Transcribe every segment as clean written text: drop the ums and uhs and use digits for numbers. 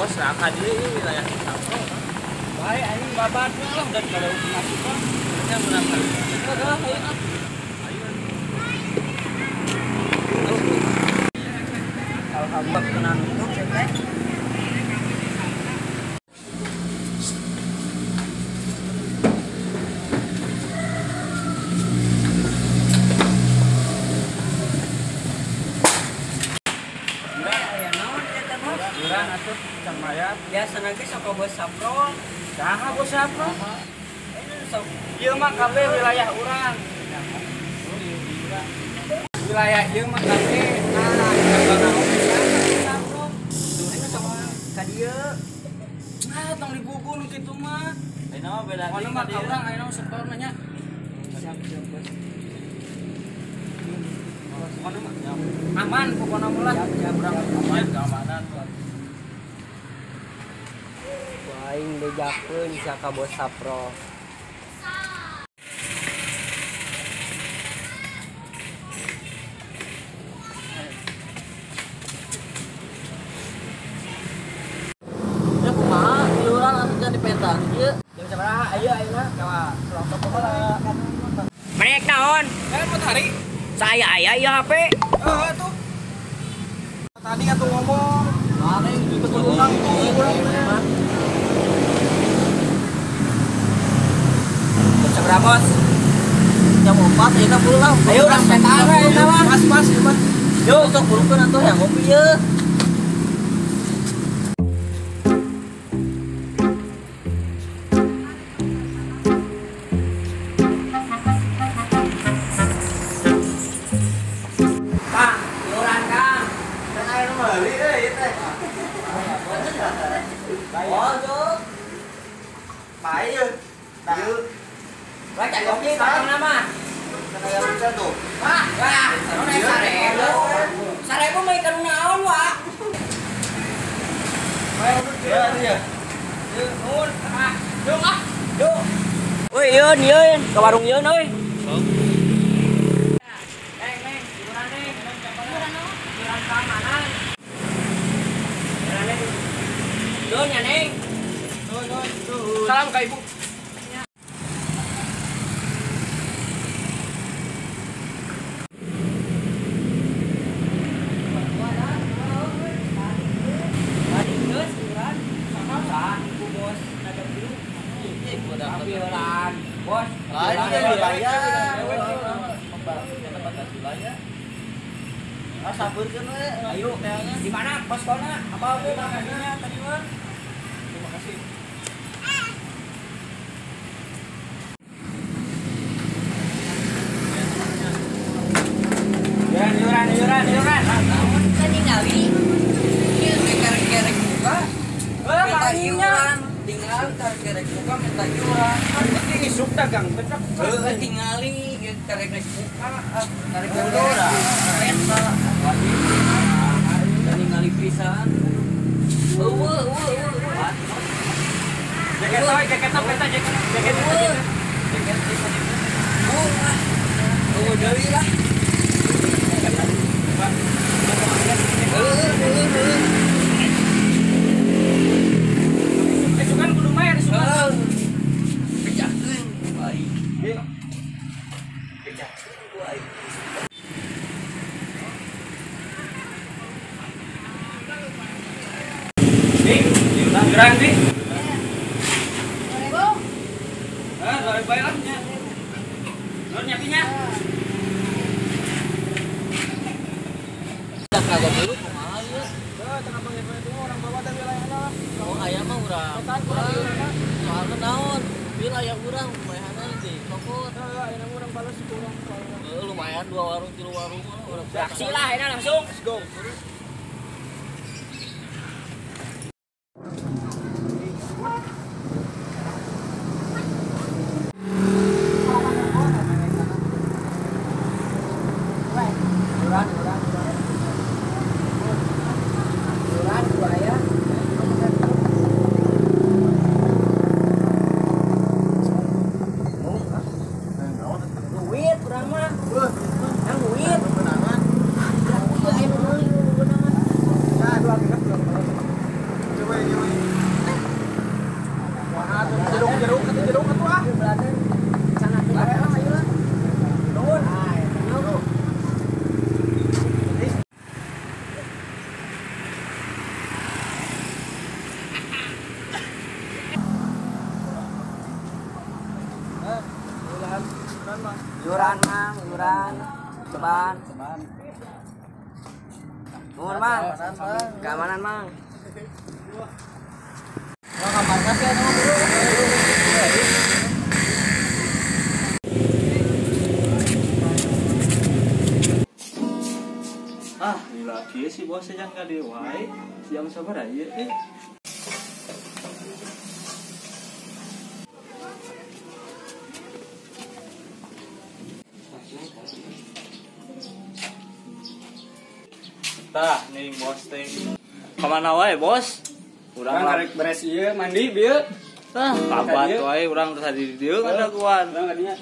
Bos raka dia ini wilayah Sapro. Baik aing babat lah dan kalau masukan nya menang. Heeh, ayo. Ayo. Alhamdulillah tenang untuk teh. Biasa nanti sok bos Sapro. Saha bos Sapro? Ieu mah kabeh wilayah urang. Wilayah ieu mah kabeh. Nah, Sapro. Ini sok ka dieu. Nah, tong digugu nu kitu mah. Ayeuna mah beda deui. Mah ka urang ayeuna setor mah nya. Siap, siap, bos. Pokona mah aman pokona mah lah. Urang aman keamanan. Aing bejakeun sia ka bos Sapro. Ya kumaha iuran anu jadi peta ieu. Jam sabaraha ayo ayeuna ka kelompok heula. Merek naon? Mun hari. Saya aya ieu HP. Heeh atuh. Tadi atuh ngomong. Mane juga urang tuh. Seberapa bos? Jam 4 ayeuna pulang. Ayo urang petaan we ayeuna mah. Pas-pas ieu mah. Yo sok burukeun atuh yang ngopi ye. Kang, iuran Kang. Kan aya nu meuli euy ieu teh. Oh, yo. Bae ye. Ieu. Wah, cak kopi kakang nama. Kaya bisa tuh. Wah, wah, sarebu. Sarebu mah ikan naon, Wak? Ya, ya. Nuhun, ah, yuk ah, yuk. Woi, yeun, yeun, ke warung yeun euy. Neng, neng, iuran neng. Iuran keamanan. Iuran neng. Yun ya, neng. Nuhun, nuhun. Salam ka ibu. Bos, wilayah. Batas wilayah. Ah, saburkeun we. Ayo, di mana poskona? Apa we makasihnya tadi mah? Terima kasih. Iuran, iuran, iuran. Tadi ningali. Ieu kerek-kerek muka. Minta iuran, tinggal kerek muka minta iuran. Kan isuk dagang teh. Heuh, tingali kerek-kerek muka, kerek-kerek. Eta. Tadi ningali pisan. Eueuh, eueuh, eueuh. Jaket we, jaket peta jaket. Jaket. Jaket eueuh deui lah. Isukan kudu mayar isukan. Bejakeun ku aing. Bejakeun ku aing. Di, iuran di. 2000. Ah, 2000 bae lah nya. Nuhun nyapinya. Kagak dulu kumaha ieu? Heuh, tengah panggil itu orang bawa dan wilayahna lah. Oh, aya mah urang. Soalna naon? Wilayah urang lumayan di cokot. Heeh, ayeuna urang balas ku urang. Heuh, lumayan 2 warung 3 warung urang. Aksi lah ayeuna langsung. Let's go. Iuran, iuran, iuran. Duit urang mah. Yang duit. Ayo meuli. iuran. Ceban. Nuhun, Mang. Keamanan, Mang. Ah, lila kieu si bos jang ka dieu wae. Jam sabaraha ieu eh? Tah, nih bos teh. Kamana wae, bos? Urang karek beres ieu mandi bieu. Tah, kabat wae urang tadi di dieu ngadaguan. Urang kadinya.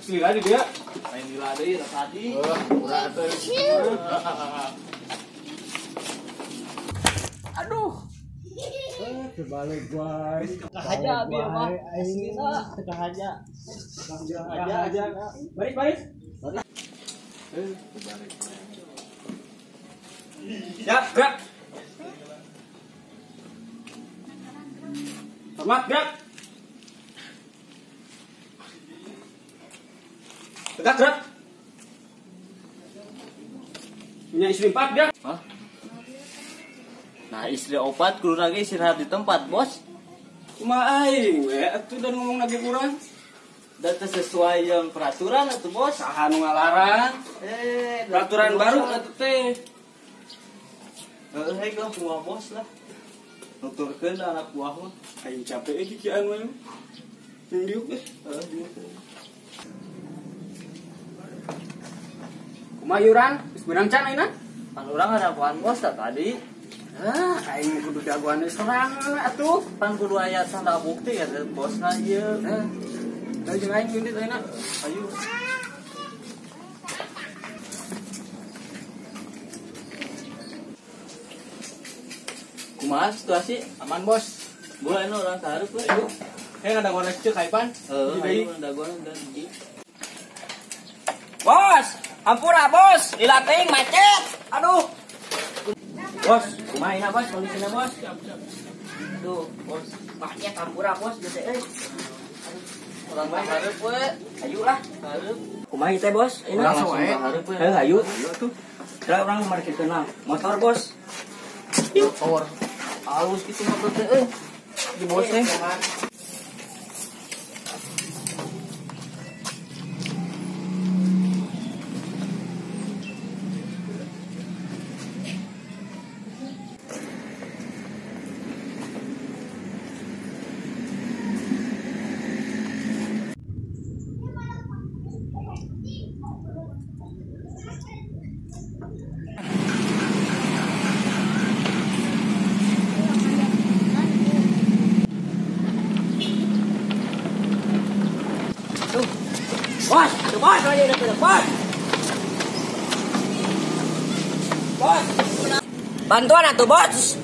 Lila di dieu. Main lila deui tadi. Urang atuh. Aduh. Terbalik wae. Kahaja bieu mah. Aslina kahaja. Kahaja. Baris, baris. Terbalik. Siap, gerak. Hormat, gerak. Tegak, gerak. Punya istri 4, gerak. Hah? Nah, istri 4 kudu lagi istirahat di tempat, bos. Kumaha aing we atuh dan ngomong lagi kurang. Dan sesuai yang peraturan atuh, bos. Saha nu ngalarang? Peraturan baru atuh teh. Heeh, hei lah kumaha bos lah. Nuturkeun anak buah mah. Aing capek kikian we. Ning diuk eh. Heeh, diuk. Kumaha iuran? Geus beunang can ayeuna? Pan urang ngadaguan bos tah tadi. Ah, aing kudu dagoan deui sorangan atuh. Pan kudu aya tanda bukti ya bosna ieu. Heh. Ayo jeung aing indit ayeuna. Ayo. Kumaha situasi? Aman, bos. Boleh nu urang sahareup we. Ayo. Hei ngadagoan ceuk Aipan. Heeh, ayo ngadagoan dan hiji. Bos, ampura bos, lila teuing macet. Aduh. Bos, kumaha ina bos kondisina bos? Aduh, bos, macet ampura bos geus euy. Urang mah hareup we. Ayo lah. Hareup. Kumaha teh bos? Ini langsung wae. Hareup we. Heuh, ayo. Ayo tuh. Kira urang markirkeun motor bos. Motor. Halus gitu motor teh euy. Di bos teh. Bos, aduh bos, aja udah bos. Bos, bantuan atuh bos.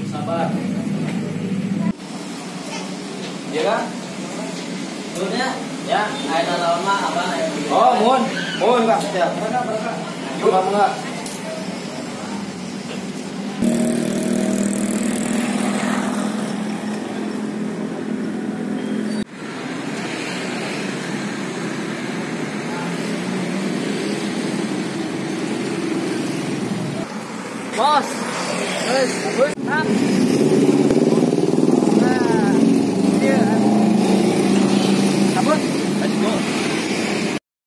Sabar. Iya kan? Dulunya ya, ayo tahun mah apa ayo. Oh, mohon. Mohon, Kak. Ya. Berapa? Enggak. Bos. Bos.